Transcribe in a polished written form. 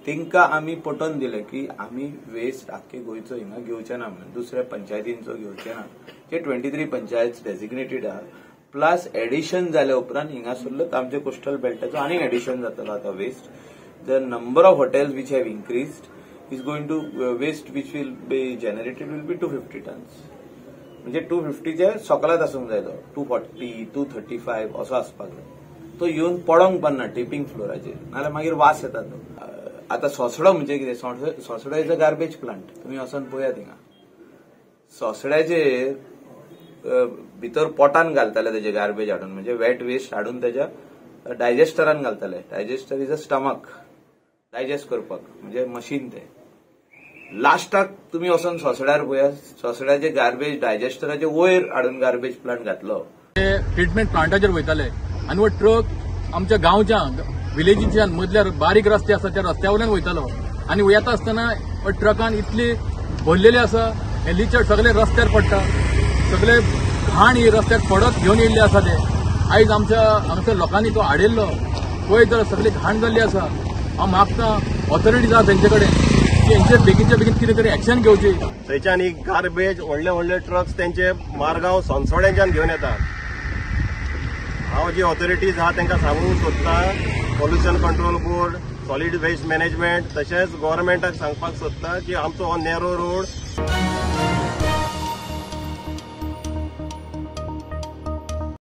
तांकां आमी पटोवन दिलें की आमी वेस्ट आख्खे गोंयचो हिंगा घेवचे ना म्हणून, दुसऱ्या पंचायतींचो घेवचे ना. जे 23 पंचायत डेजिग्नेटेड आहा, प्लस एडिशन जाल्या उपरांत हिंगासरलो आमच्या कोस्टल बेल्टाचो आनीक एडिशन जातलो. आतां waste, the number of hotels which have increased is going to waste which will be generated will be 250 tons. म्हणजे 250चे सकलात आसूंक जाय, तो 240, 235 असो आसपाक जाय. तो येवन पडोंक पण ना टिपिंग फ्लोराचेर, नाजाल्यार मागीर वास येता तो. आतां सोसडो म्हणजे कितें, सोसडो is a garbage plant. तुमी वचोन पळयात थिंगा सोसड्याचेर भितर पोटान घालताले तेजे गार्बेज हाडून, म्हणजे वेट वेस्ट हाडून तेज्या डायजेस्टरान घालताले. Digester is a stomach, digest करपाक म्हणजे मशीन ते. लास्टाक तुमी वचोन सोसड्यार पळयात, सोसड्याचे गार्बेज डायजेस्टराचे वयर हाडून गार्बेज प्लांट घातलो. ते ट्रिटमेंट प्लांटाचेर वयताले आनी हो ट्रक आमच्या गांवच्या विलेजीच्यान मदल्या बारीक रस्ते आसा त्या रस्त्या वयल्यान वयतालो आनी येता आसतना ट्रकान इतली भरलेली आसा, हे लिचर सगळे रस्त्यार पडटा, सगळे घाण ही रस्त्यार पडत घेवन येयल्ले आसा. ते आयज आमच्या हांगासर लोकांनी तो हाडिल्लो पळयत जाल्यार सगळी घाण जाल्ली आसा. हांव मागता ऑथॉरिटीज आसा तेंचे कडेन की हेंचेर बेगीनच्या बेगीन कितें तरी एक्शन घेवची. थंयच्यान ही गार्बेज व्हडले व्हडले ट्रक्स तेंचे मारगांव सोनसोड्यांच्यान घेवन येतात. हांव जी ऑथॉरिटीज आहा तांकां सांगूंक सोदता, pollution control board, solid waste management तशेंच गव्हर्मेंटाक सांगपाक सोदता की आमचो हो नॅरो रोड